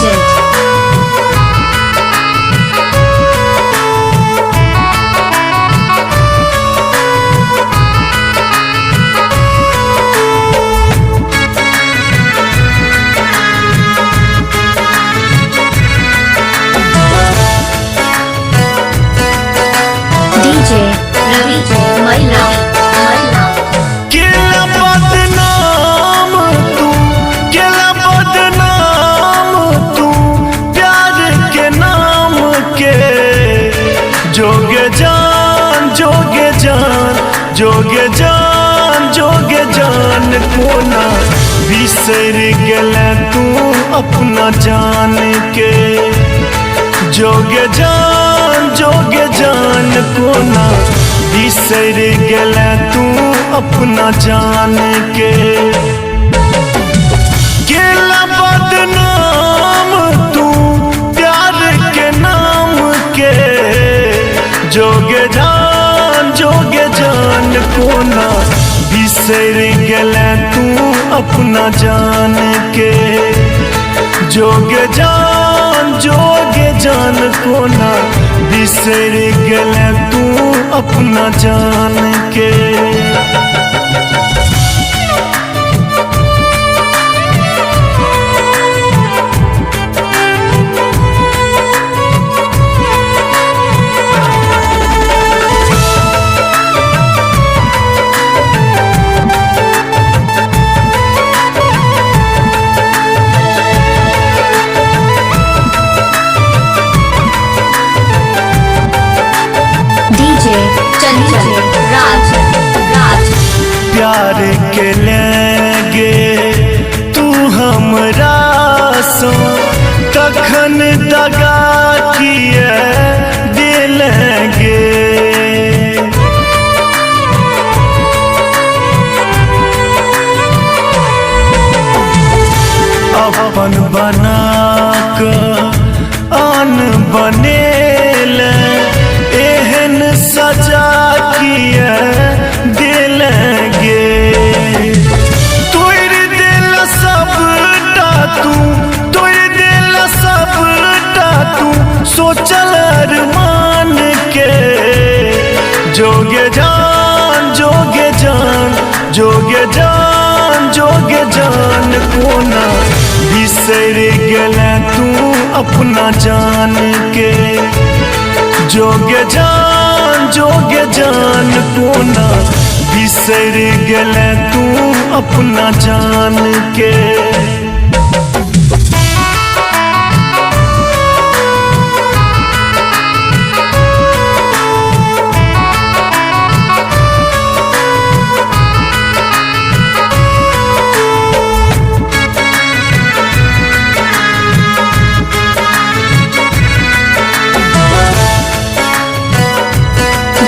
Present. DJ Ravi Maila Maila. केला बदनाम तू, केला बदनाम तू प्यार के नाम के। जोगे जान जोगे जान जोगे जान जोगे जान कोना बिसर गेल तू अपना जान के। जोगे जान कोना बिसर गेल तू अपना जान के। केला बदनाम तू प्यार के नाम के। जोगे जान कोना बिसर गेल तू अपना जान के। जोगे जान कोना बिसर गेल तू अपना जान के। DJ Chanchal Raj Raj. प्यार के लेगे तू हमरा सो तखन दगा किए दिलगे। अपन बना क आन बनेल एहन सजा किए दिलगे। तोड़ दिल सबटा तू, तोड़ दिल सबटा तू सोचल अरमान के। जोगे जान जोगे जान जोगे जान जोगे जान कोना बिसर गेल तू अपना जान के। जोगे जान कोना बिसर गेल तू अपना जान के।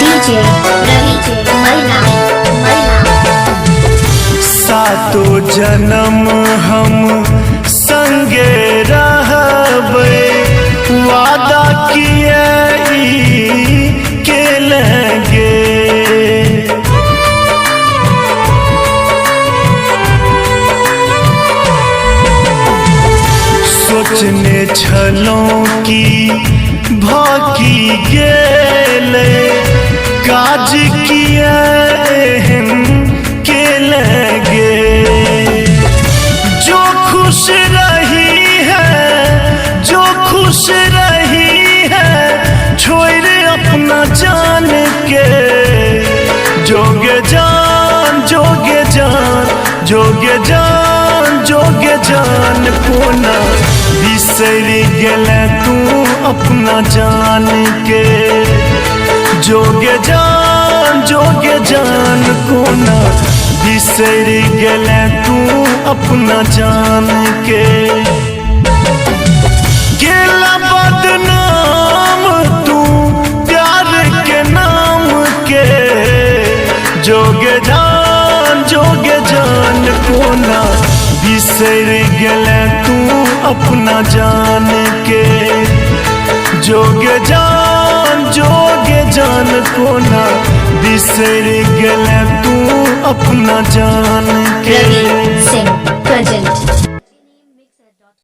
DJ Ravi Maila Maila. सातो जन्म हम संगे रहबै वादा किए ई के लगे। सोचने छलौं कि भागी गेलै काज किए एहन के लगे। जो खुश रही है, जो खुश रही है छोड़ अपना जान के। जोगे जान जोगे जान जोगे जान जोगे जान कोना बिसर गेल तू अपना जान के। जोगे जान कोना बिसर गेल तू अपना जान के। केला बदनाम तू प्यार के नाम के। जोगे जान कोना बिसर गेल तू अपना जान के। जोगे जान कोना बिसर गेल तू अपना जान के। Ravi Singh Present.